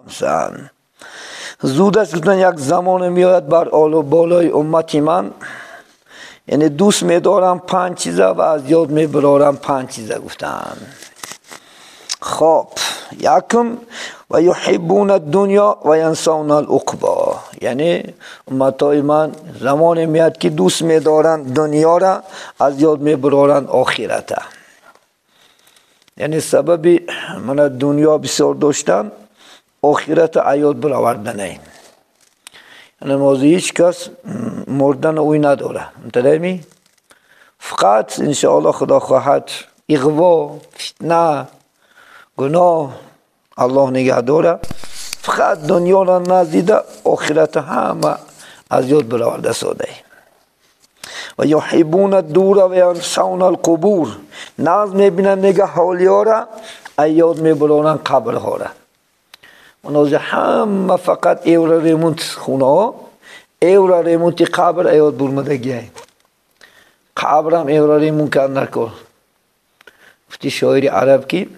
Сан. Зуд аст, гуфтан, як замоне меояд бар олу болои уммати ман, яъне дӯст медорам панҷ чиза ва аз ёд мебарорам панҷ чиза, гуфтан. Хоб, якум: ва юҳиббуна дунё ва янсавна ал-уқба. Яъне умматҳои ман замоне меояд, ки дӯст медоранд дунёра, аз ёд мебароранд охирата. Яъне сабаби мана дунё бисёр доштан охирата аёд бароварданай. Яъне мози ҳеҷ кас мурдан ӯй надора. Мталеми? Фақат иншоаллоҳ, Худо хоҳад, иғво, фитна, гуноҳ, Аллоҳ нигаҳ дора. Фақат дунёро наздида, охирата ҳама аз ёд бароварда содай. Ва юҳиббуна дура ва янсавна алқубур. Наз мебинанд, мега, ҳолиёра, аёд мебароранд қабрҳора. Онози ҳама фақат евро ремонт хонаҳо, евро ремонти қабр аёд бурмадагиай. Қабрам евро ремонт кард накор. Гуфти шоири араб, ки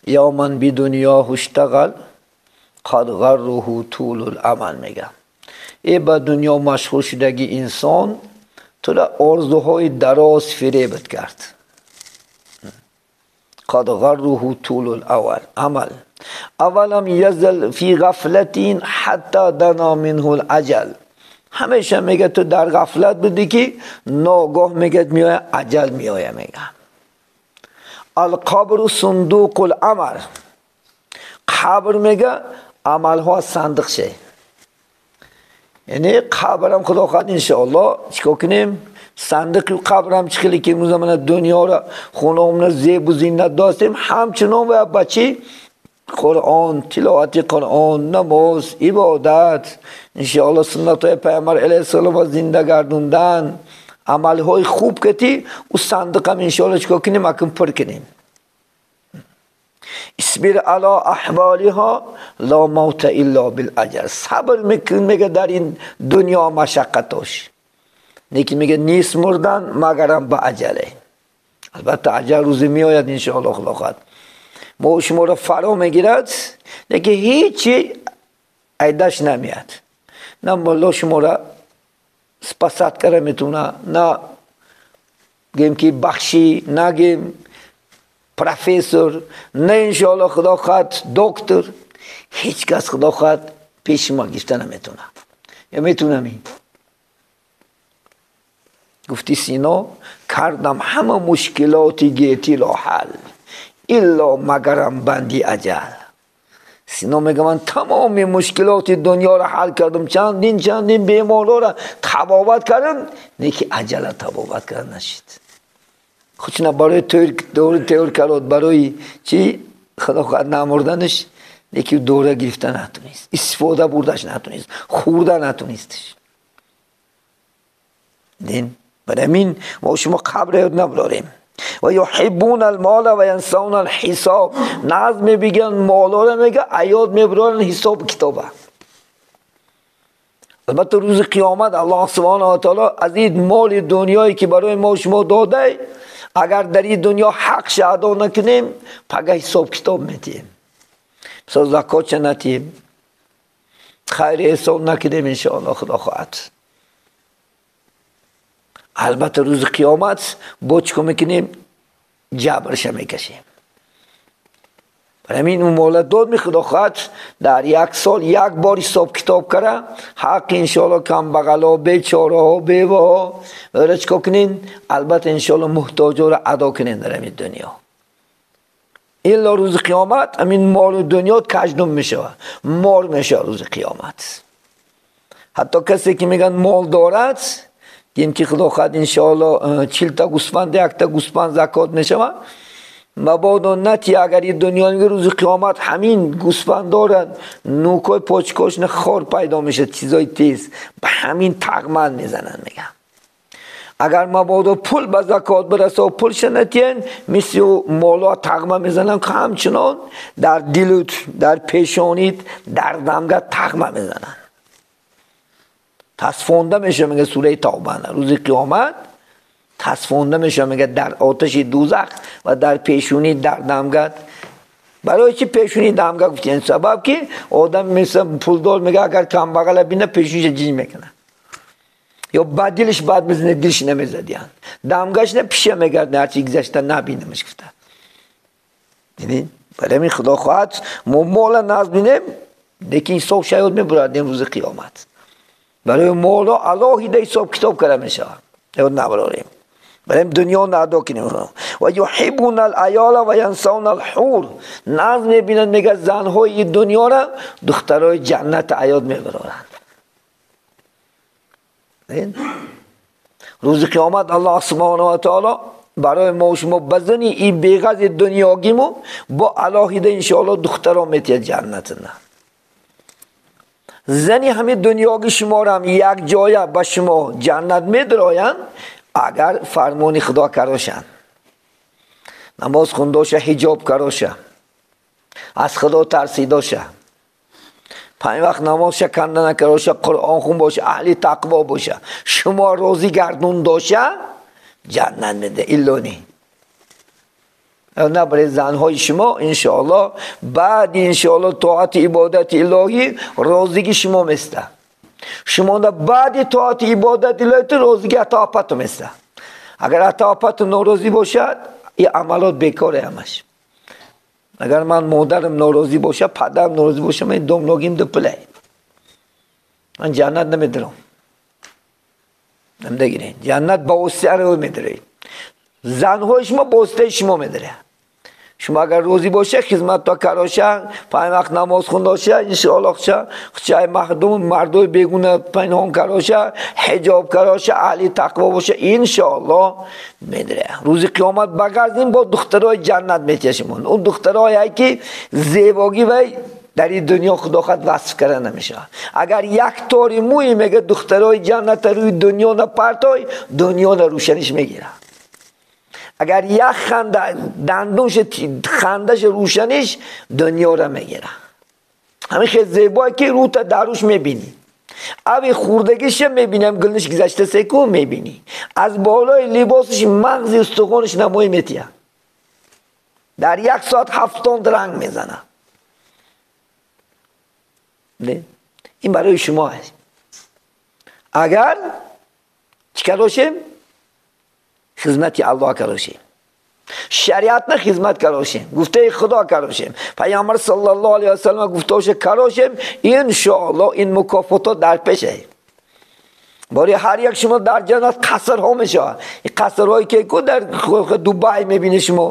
ё ман бидунёҳу иштағал қад ғарруҳу тулул амал, мега. Э, ба дунё машғул шудаги инсон, тура орзуҳои дароз фиребат кард. Қад ғарруҳу тулул аввал амал. Авалам язал фи ғафлатин ҳатта дана минҳу л-аҷал. Ҳамеша, мега, ту дар ғафлат будӣ, ки ногоҳ, мегӯяд, меояд аҷал, меояд, мега. Алқабру сундуқул амал. Қабр, мега, амалҳо аз сандиқше. Яъне қабрам, Худо хоҳад, иншоаллоҳ, чикор кунем? Сандиқи қабрам чӣ хеле ки имрӯза мана дунёро, хонаомона зебу зинат достем, ҳамчунон ва ба чӣ? Қуръон, тиловати Қуръон, намоз, ибодат, иншоаллоҳ, суннатҳои Пайғамбар алайҳиссаломро зинда гардондан, амалҳои хуб кати ӯ сандиқам, иншоаллоҳ, чикор кунем? Акн пур кунем. Исбир ало аҳволиҳо ло мавта илло билаҷал. Сабр мекун, мега, дар ин дунё машаққатош. Лекин, мега, нест мурдан, магарам ба аҷале. Албатта, аҷал рӯзе меояд, иншоаллоҳ, Худо хоҳад. Мо шуморо фаро мегирад, лекин ҳечи айдаш намеяд. На мулло шуморо спасать кара метавона, на гем ки бахшӣ, на гем профессор, на, иншоаллоҳ, Худо хоҳад, доктор. Ҳеҷ кас, Худо хоҳад, пеши мо гирифта наметавонад. Ё метавонами? Гуфти Сино: кардам ҳама мушкилоти гетиро ҳал, илло магарам банди аҷал. Сино мега: ман тамоми мушкилоти дунёро ҳал кардам, чандин чандин беморҳоро табобат кардам, неки аҷала табобат карда нашид. Худшина барои дору тайёр кард, барои чӣ, Худо хоҳад, намурданаш, леки дора гирифта натунист, истифода бурдаш натунист, хӯрда натунистш. Дин барои ҳамин мо шумо қабр ёд набарорем. Ва юҳиббуна алмола ва янсавна алҳисоб. Наз мебигиранд молоро, мега, аёд мебароранд ҳисобу китоба. Албатта, рӯзи қиёмат Аллоҳ субҳонаҳу ва таоло аз ин моли дунёе ки барои мо шумо додай, агар дар ин дунё ҳақша адо накунем, пага ҳисоб китоб метиҳем. Мисол, закотша натиҳем, хайри эҳсон накунем, иншоаллоҳ, Худо хоҳад, албатта, рӯзи қиёмат бо чӣ кор мекунем? Ҷабрша мекашем. Барои ҳамин ӯ молат дод, ми, Худо хоҳад, дар як сол як бор ҳисоб китоб кара, ҳаққи, иншоаллоҳ, камбағало, бечораҳо, беваҳо ра чӣ кор кунем? Албатта, иншоаллоҳ, муҳтоҷоро адо кунем дар ҳамин дунё. Илло рӯзи қиёмат ҳамин молу дунё каждум мешавад, мор мешавад рӯзи қиёмат. Ҳатто касе ки мегӯянд мол дорад, гем ки, Худо хоҳад, иншоаллоҳ, 40-та гӯсфанд, якта гӯсфанд закот мешавад, мабодо нати, агар ин дунё, рӯзи қиёмат ҳамин гӯсфандора нукои почкошна хор пайдо мешавад, чизои тез ба ҳамин тағман мезананд, мегӯям. Агар мабодо пул ба закот бираса, пулша натиҳен, мисли моло тағма мезананд, ҳамчунон дар дилут, дар пешонит, дар дамга тағма мезананд, тасфонда мешавад, мега сураи Тавба. Рӯзи қиёмат тасфонда мешавад, мега, дар оташи дузах ва дар пешонӣ, дар дамгат. Барои чи пешуни дамга гуфтем? Сабаб ки одам мисал пулдор мега, агар камбағала бина пешуниша ҷин мекунад. Ё ба дилаш бад мезанад, дилш намезадиян. Дамгаш на пиша мегард, ҳарчи гузашта набинамаш гуфта. Дидин? Барои ҳамин Худо хоҳад мо мола назд бинем, лекин ҳисоб шаёд мебурад рӯзи қиёмат. Барои моло алоҳида ҳисоб китоб карда мешавад. Ёд набарорем. Барои дунё наадо кунем. Ва юҳиббуна ал-аёла ва янсавна ал-ҳур. Назд мебинанд, мегӯяд занҳои дунёра духтарои ҷаннат аёд мебароранд. Рӯзи қиёмат Аллоҳ субҳонаҳу ва таоло барои мо шумо ба зани и беғази дунёгиму бо алоҳида иншоаллоҳ духтаро метиҳад ҷаннатина. Зани ҳами дунёги шуморо як ҷоя ба шумо ҷаннат медароянд, агар фармони Худо карошанд, намоз хундоша, ҳиҷоб кароша, аз Худо тарсидоша, панҷ вақт намозша канда накароша, Қуръон хун боша, аҳли тақво боша, шумо розӣ гардондоша, ҷаннат медиҳад. Иллони на барои занҳои шумо иншоаллоҳ баъди иншоаллоҳ тоати ибодати илоҳӣ розигӣ шумо места. Шумо баъди тоати ибодати илоҳӣ розигӣ атоапату места. Агар атоапату норозӣ бошад, ин амалот бекоре ҳамаш. Агар ман модарам норозӣ бошад, падарам норозӣ бошад, ман домлогим дупулай. Ман ҷаннат намедарам. Намдагиред. Ҷаннат ба воситаи ӯ медаред. Занҳои шумо ба воситаи шумо медарад. Шумо агар розӣ боша, хизматто кароша, панҷ вақт намоз хундаша, иншоаллоҳ хучай махдум, мардои бегуна пинҳон кароша, ҳиҷоб кароша, аҳли тақво боша, иншоаллоҳ медарад. Рӯзи қиёмат ба ғарз ин бо духтарои ҷаннат метиҳад шумо. Он духтарое ки зебогӣ вай дар ин дунё Худо хоҳад васф карда намешавад. Агар як тори мӯй мега духтарои ҷаннат рӯи дунё напартой, дунё на рӯшаниш мегирад. Агар як ханда дандонш хандаш рӯшаниш дунёра мегирад. Ҳамин хел зебое ки рӯта даруш мебинӣ. Ави хурдагиша мебинам, гулниш гузашта секу мебинӣ. Аз болои либосиш мағзи устухониш намоӣ метиҳад. Дар як соат 70 ранг мезанад. Ин барои шумо аст. Агар чӣ карошем? Хизмати Аллоҳ карошем, шариатна хизмат карошем, гуфтаи Худо карошем, Пайғамбар саллаллоҳу алайҳи васаллам гуфтаоша карошем, иншоаллоҳ ин мукофото дар пеше. Барои ҳар як шумо дар ҷаннат қасрҳо мешавад. Ин қасрҳое ки ку дар Дубай мебинед шумо,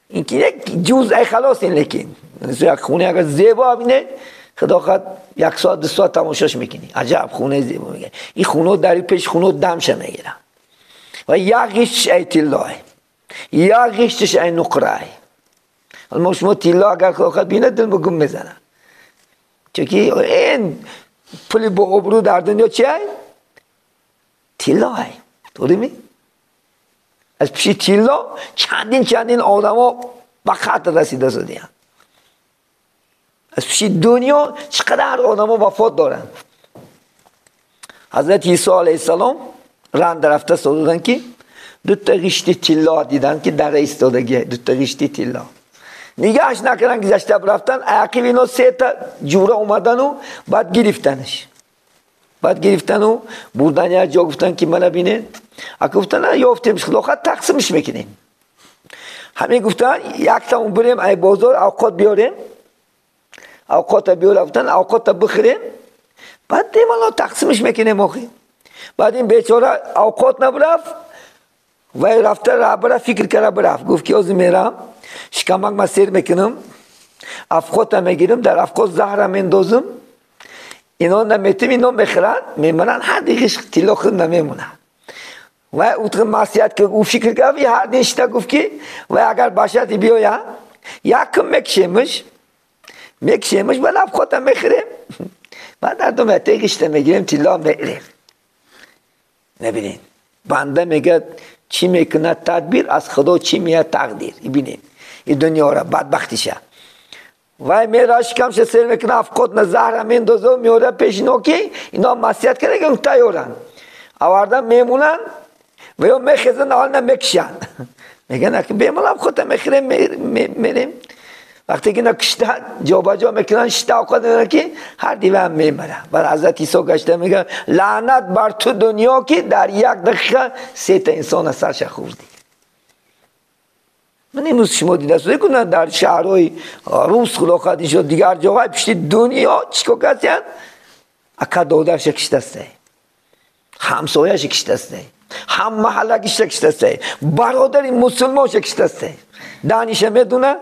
ин ки як ҷузъи халос ин, лекин як хоне агар зебо бинед, Худо хоҳад як соат ду соат тамошош мекунӣ. Аҷаб хонаи зебо мегирад. Ин хоно дар пеш хоно дамша мегирад. Ва як ғиштиш ай тиллое, як ғиштиш ай нуқрае. Мо шумо тилло агар хоҳад бинад, дил гум мезанад. Чунки ин пули бо обрӯ дар дунё чи ай? Тилло ай. Дурими? Аз пиши тилло чандин чандин одамо ба хатр расида шудиянд. Аз пиши дунё чӣ қадар одамо вафот доранд. Ҳазрати Исо алайҳиссалом ранда рафта содуданд ки дута ғишти тилло диданд ки дара истодагӣ, дута ғишти тилло. Нигаҳш накарданд, гузашта рафтанд, ақиб ино сета ҷура омадану баъд гирифтанаш. Баъд гирифтану бурдан як ҷо, гуфтанд ки мана бинед. Ака гуфтанд, ёфтемш, Худо хоҳад тақсимш мекунем. Ҳамин гуфтанд, яктамон бирем ай бозор авқот биёрем. Авқота биёра гуфтанд, авқота бихӯрем. Баъд демало тақсимш мекунем охи. Баъд ин бечора авқот набрафт, вай рафта раҳбара фикр карда бирафт. Гуфт ки ҳозир мерам, шикамак ма сер мекунам, авқота мегирам, дар авқот заҳра мендозам, ино наметим, ино мехӯранд, мемиранд, ҳар дигиш тилло худ намемонад. Вай утқи маслиҳат ки ӯ фикр кард, ҳар дин шита гуфт ки вай агар башарти биёяд, якм мекшемш, мекшемш, баъд авқота мехӯрем, баъд дар ду тегишта мегирем, тилло мерем. Набинед, банда мегӯяд чӣ мекунад тадбир, аз Худо чӣ меяд тақдир. Бибинед ин дунёра бадбахтиша. Вай мера шикамша сер мекунад, авқот на заҳра мендоза, меора пеш ино ки ино маслиҳат карда ки тайёранд. Аварда мемонанд ва ё мехезанд, аввал на мекушанд. Мегӯянд бемал авқота мехӯрем, мерем. وقتی که اینا کشته جابجا میکنن شتاق دارن که هر دیوه هم میمره. بر حضرت عیسی گشته میگه لعنت بر تو دنیا که در یک دقیقه 3 تا انسان سرش خوردی. من امروز شما دیده سوده کنن در شهرهای روس خدا خواهد شد دیگر جاهای پشت دنیا چیکار کردن؟ اکا دادرش کشته است، همسایه‌اش کشته است، هم محله کشته است، برادر مسلمانش کشته است. دانش میدونه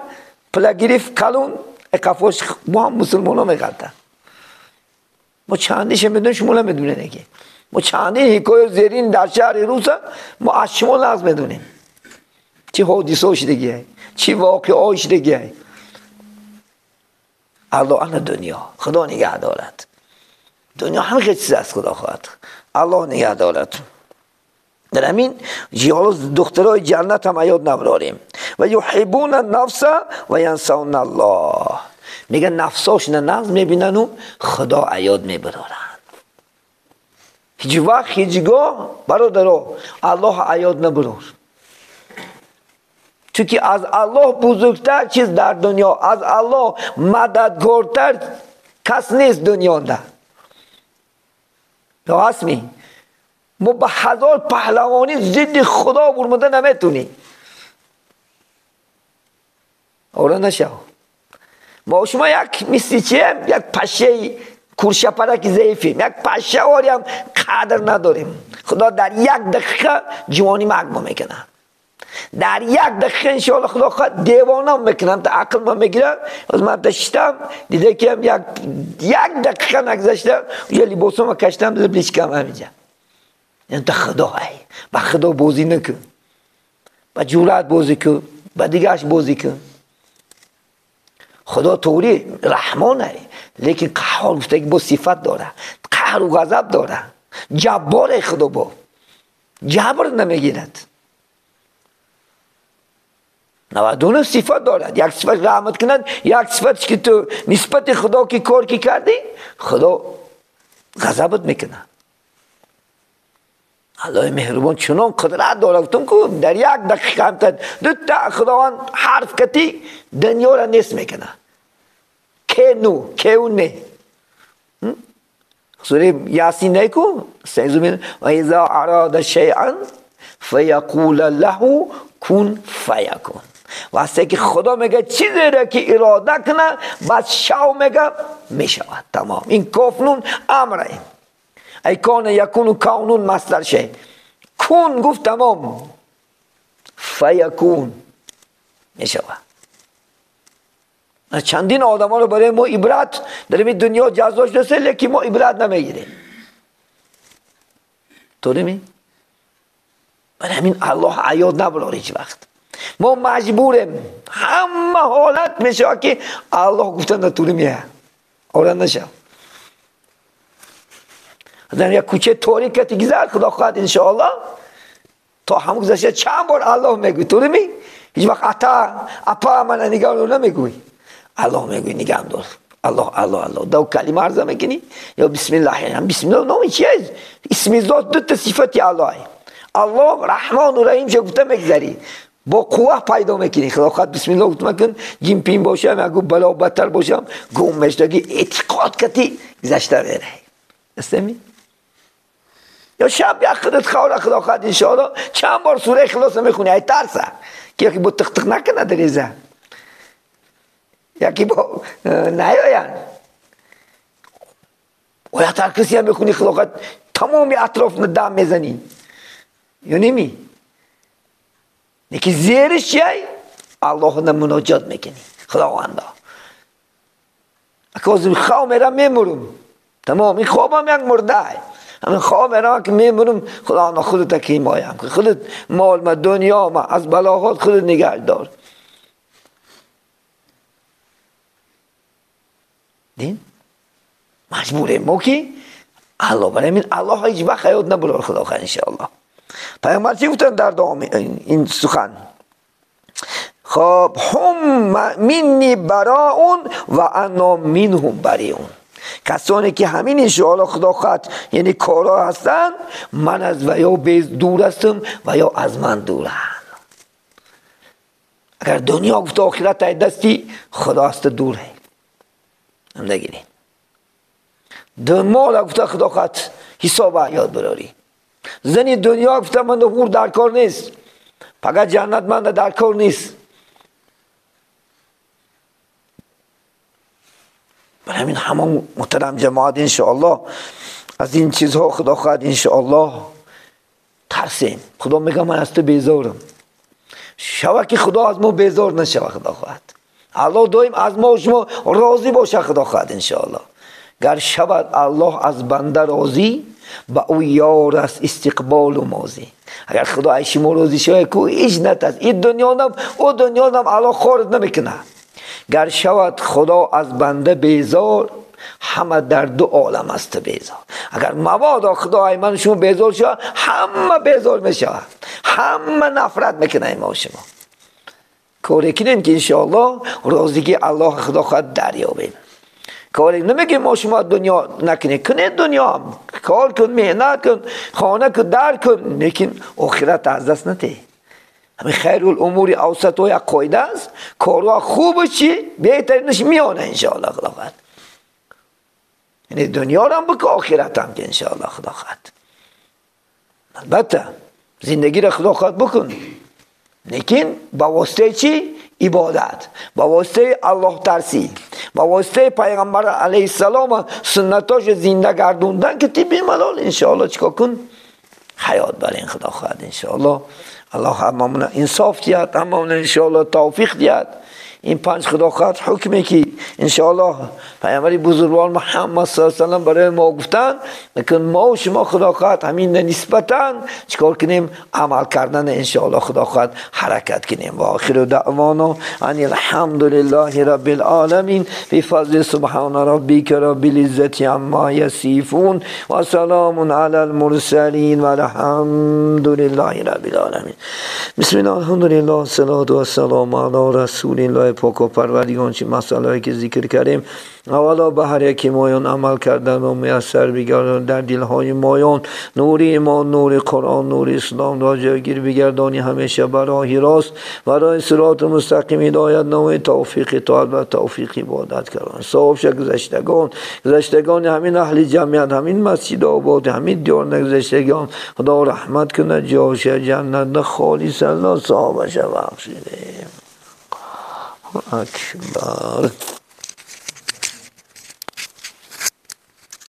پلا گرفت کلون اقفاش با هم مسلمان ها میغلطن. ما چندیش میدونیم شما نمیدونین که ما چندین حکایه زیرین در شهر روس ما از شما لازم میدونیم چه حادثه دیگه، چه واقعه دیگه. الله انا دنیا خدا نگه دارد. دنیا همه چیز است خدا خواهد الله نگه دارد. در همین حالا دخترای جنت هم یاد نبراریم. و یحبون النفس و ینسون الله. میگن نفساشون نغز میبینن و خدا عیاد میبرارن. هیچ وقت هیچگاه برادرها الله عیاد نبرار. چون از الله بزرگتر چیز در دنیا، از الله مددگارتر کس نیست دنیا ده. یا هست ما به هزار پهلوانی ضد خدا برمده نمیتونی. آره نشو. ما شما یک مثل چیم؟ یک پشه کورشپرک ضعیفیم، یک پشه هم قدر نداریم. خدا در یک دقیقه جوانی مرگ ما میکنه. در یک دقیقه انشاءالله خدا خواهد دیوانه میکنم تا عقل ما میگیره. از من تشتم دیده که یک دقیقه نگذشته یه لباسم کشتم بلیچکم همینجا. یعنی تا خدا های با خدا بازی نکن، با جورت بازی کن، با دیگرش بازی کن. خدا طوری رحمان های، لیکن قهار گفته که با صفت داره، قهر و غضب داره، جبار خدا با جبر نمیگیرد. 99 صفت دارد. یک صفت رحمت کند، یک صفت که تو نسبت خدا که کار کی کردی خدا غضبت میکنه. الله مهربان چنان قدرت داره گفتم که در یک دقیقه هم دو تا خداوند حرف کتی دنیا را نیست میکنه. که نو که او نه. سوره یاسین نیکو سیزو و اذا اراد شیئا فیقول له کن فیکون. واسه که خدا میگه چیزی را که اراده کنه بعد شو میگه میشود. تمام. این کاف نون امره. ای کان یکون کونون مصدر شه. کن گفت تمام، فیکون میشود. چندین آدم ها رو برای ما عبرت در این دنیا جزاش رسه، لیکن ما عبرت نمیگیریم. تو نمی؟ برای همین الله عیاد نبرار هیچ وقت. ما مجبوریم همه حالت میشه که الله گفتن نتونی میه. آره نشه. در یک کوچه تاریک که گذر خدا خواهد انشاءالله تا همون گذشته چند بار الله میگوی. تو نمی؟ هیچ وقت عطا اپا من نگاه رو نمیگوی. الله میگوی نگاه دار. الله الله الله. دو کلمه عرض میکنی یا بسم الله. بسم الله نام چیه؟ اسم ذات دو تا صفت الله. الله رحمان و رحیم چه گفته میگذری با قوه پیدا میکنی. خدا خواهد بسم الله گفت مکن جیم پیم باشم اگه بلا بدتر باشم گم مشتگی اعتقاد کتی گذشته بره. استمی؟ یا شب یک خودت خوره خدا خواهد انشاءالله چند بار سوره اخلاص میخونی. ای ترسه که یکی با تق تق نکنه دریزه، یکی با نیاین و یا تر کسی هم میخونی خدا خواهد تمامی اطراف دم میزنی یا نمی یکی زیرش چیه؟ الله نه مناجات میکنی خداوندا. اگه خواب میرم میمورم تمام. این خوابم یک مرده. همین خواب میرم که میمورم خدا خودت که مایم خودت مال ما دنیا ما از بلاغات خودت نگه دار. دین مجبوریم ما که الله برای همین الله هیچ وقت یاد نبرار خدا خواهد انشاءالله. پیامبر چی گفتن در دوام این سخن؟ خب هم منی براء و انا منهم بریء. کسانی که همین انشاءالله خدا خواهد یعنی کارا هستن، من از و یا دور هستم و یا از من دورن. اگر دنیا گفت آخرت ای دستی خدا است دوره هم نگیرین. مال گفته خدا خط حساب یاد براری. زنی دنیا گفته من حور در کار نیست، فقط جنت من در کار نیست. برای همین همون محترم جماعت انشاءالله از این چیزها خدا خواهد انشاءالله ترسیم. خدا میگه من از تو بیزارم. شوه که خدا از ما بیزار نشوه خدا خواهد. الله دائم از ما و شما راضی باشه خدا خواهد انشاءالله. گر شود الله از بنده راضی، به او یار است استقبال و ماضی. اگر خدا از شما راضی شود که هیچ نترس، این دنیا نم او دنیا نم الله خارج نمیکنه. گر شود خدا از بنده بیزار، همه در دو عالم است بیزار. اگر مبادا خدا ای من شما بیزار شود، همه بیزار میشود، همه نفرت میکنه ما شما. کاری کنیم که انشاءالله راضیگی الله خدا خواهد دریابیم. کاری نمیگه ما شما دنیا نکنید، کنید دنیا هم کار کن، مهنت کن، خانه کن، در کن، لیکن آخرت از دست نده. همین خیر الامور اوسط و یک قاعده است. کارها خوب چی بهترینش میانه انشاءالله خدا خواهد. یعنی دنیا رو هم بکن، آخرت هم که انشاءالله خدا خواهد. البته زندگی را خدا خواهد بکن، لیکن با واسطه چی؟ عبادت، با واسطه الله ترسی، با واسطه پیغمبر علیه السلام سنتاش زنده گردوندن که تی ملال انشاءالله چیکار کن؟ حیات بر این خدا خواهد انشاءالله. الله هممون انصاف دیاد، هممون انشاءالله توفیق دیاد. این پنج خدا خواهد حکمی که انشاءالله پیامبر بزرگوار محمد صلی الله علیه و سلم برای ما گفتن، لیکن ما و شما خدا خواهد همین نسبتا چیکار کنیم؟ عمل کردن انشاءالله خدا خواهد حرکت کنیم. و آخر دعوانا ان الحمد لله رب العالمین بفضل سبحان ربک رب العزة عما یصفون و سلام علی المرسلین و الحمد لله رب العالمین. بسم الله الحمد لله الصلاة و السلام علی رسول الله. پاک و پروردگار چه مسئله که ذکر کردیم اولا به هر یکی مایان عمل کردن و میسر بگردان، در دلهای مایان نور ایمان، نور قرآن، نور اسلام را جایگیر بگردانی، همیشه برای راست برای صراط مستقیم هدایت نمای، توفیق طاعت و توفیق عبادت کردن. صاحب شه گذشتگان همین اهل جمعیت، همین مسجد آباد، همین دیار نگذشتگان خدا رحمت کنه، جاش جنت خالص الله صاحبش بخشیده. اکبر.